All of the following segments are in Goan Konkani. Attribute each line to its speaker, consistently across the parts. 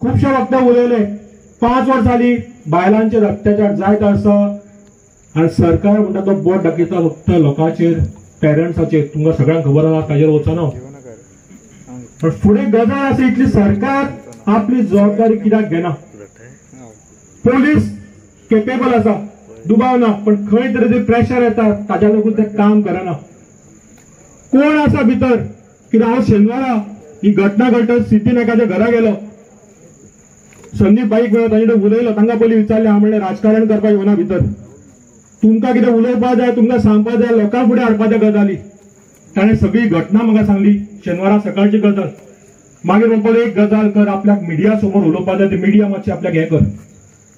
Speaker 1: खुबशे वक्ते उलयले, 5 वर्सां जाली बायलांचेर अत्याचार जायत आसा आनी सरकार म्हणटा तो बोट दाखयता फक्त लोकांचेर, पेरंट्साचेर. तुमकां सगळ्यांक खबर आसा, ताजेर वचना. पण फुडें गजाल आसा इतली, सरकार आपली जबाबदारी कित्याक घेना? पोलीस केपेबल आसा, दुबाव ना, पण खंय तरी ते प्रेशर येता ताज्या लागून ते काम करना. कोण आसा भितर? कित्याक हांव शेनवारा ही घटना घडटा सिद्धी नायकाच्या घरा गेलो, संदीप बाईक मेळ्ळो, तांचे कडेन उलयलो. तांकां पयलीं विचारलें, हांव म्हणलें राजकारण करपाक येवना भितर, तुमकां कितें उलोवपाक जाय, तुमकां सांगपाक जाय, लोकां फुडें हाडपाच्या गजाली. ताणें सगळी घटना म्हाका सांगली, शेनवारा सकाळची गजाल. मागीर म्हणपाक एक गजाल कर, आपल्याक मिडिया समोर उलोवपाक जाय, ती मिडिया मातशी आपल्याक हें कर,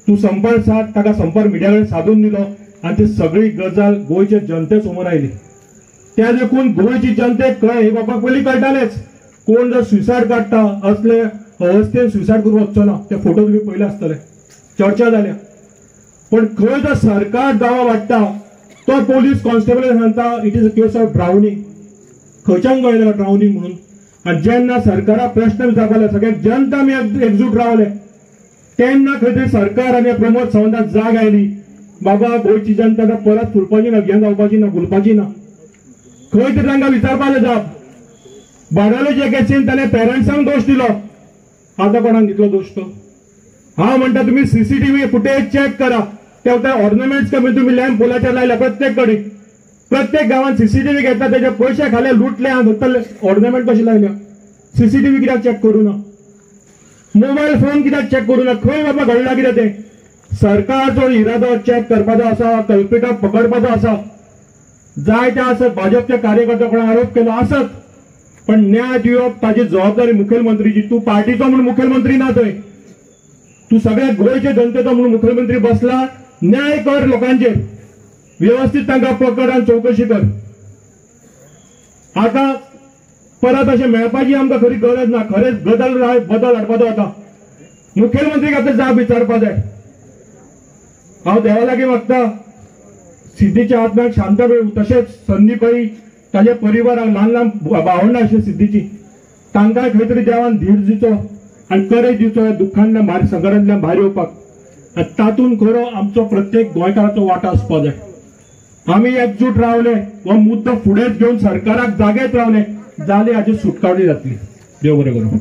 Speaker 1: तूं संपर्क साद. ताका संपर्क मिडिया कडेन सादून दिलो आनी ती सगळी गजाल गोंयचे जनते समोर आयली. त्या देखून गोंयची जनतेक कळ्ळें, हे बाबा पयलीं कळटालेच, कोण जर सुसायड काडटा असले अवस्थेन सुसायड करूंक वचचो ना. ते फोटो तुमी पयले आसतले, चर्चा जाल्या. पण खंय जर सरकार दावा वाडटा तो पोलीस कॉन्स्टेबल सांगता it is a case of drowning. खंयच्यान कळ्ळें ड्रावनिंग म्हणून? आनी जेन्ना सरकाराक प्रश्न विचारपाक सगळे जनता आमी एकजूट रावले तेन्ना खंय तरी सरकार आनी प्रमोद सावंताक जाग आयली, बाबा गोंयची जनता आतां परत फुलपाची ना, हें जावपाची ना, भुलपाची ना. खंय तरी तांकां विचारपाक जाप. बाणावलेच्या केसीन ताणें पेरंट्सांक दोश दिलो, आतां कोणाक दितलो दोश तो? हांव म्हणटा तुमी सीसीटीव्ही फुटेज चॅक करा, त्या ऑर्नामेंट्स कमी तुमी लॅम्प पोलाचेर लायल्या प्रत्येक कडेन, प्रत्येक गांवांत सीसीटीव्ही घेतला, तेजे पयशे खाले लुटले, फक्त ऑर्नामेंट कशें लायल्या? सीसीटीव्ही कित्याक चॅक करूं ना? मोबायल फोन कित्याक चॅक करूं ना? खंय बाबा घडला कितें तें? सरकारचो इरादो चॅक करपाचो आसा, कल्पिटाक पकडपाचो आसा, जाय ते आसत भाजपच्या कार्यकर्त्या कोणा आरोप केलो आसत, पण न्याय दिवप ताजी जबाबदारी मुखेलमंत्रीची. तूं पार्टीचो म्हणून मुखेलमंत्री ना, थंय तूं सगळ्या गोंयच्या जनतेचो म्हणून मुखेलमंत्री बसला. न्याय कर लोकांचेर, व्यवस्थीत तांकां पकड आनी चवकशी कर. आतां परत अशें मेळपाची आमकां खरी गरज ना. खरेंच बदल बदल हाडपाचो आतां मुखेलमंत्रीक आतां जाप विचारपा जाय. हांव देवा लागीं मागता सिद्धीच्या आत्म्याक शांत मेळूं, तशेंच संदीपई ताज्या परिवाराक, ल्हान ल्हान भावंडां आशिल्ली सिद्धीची, तांकां खंय तरी देवान धीर दिवचो आनी करेज दिवचो ह्या दुख्खांतल्यान भायर, संकटांतल्यान भायर येवपाक. आनी तातूंत खरो आमचो प्रत्येक गोंयकाराचो वांटो आसपाक जाय. आमी एकजूट रावले, हो मुद्दो फुडेंच घेवन सरकाराक जागेत रावले जाल्यार हाची सुटकावणी जातली. देव बरें करूं.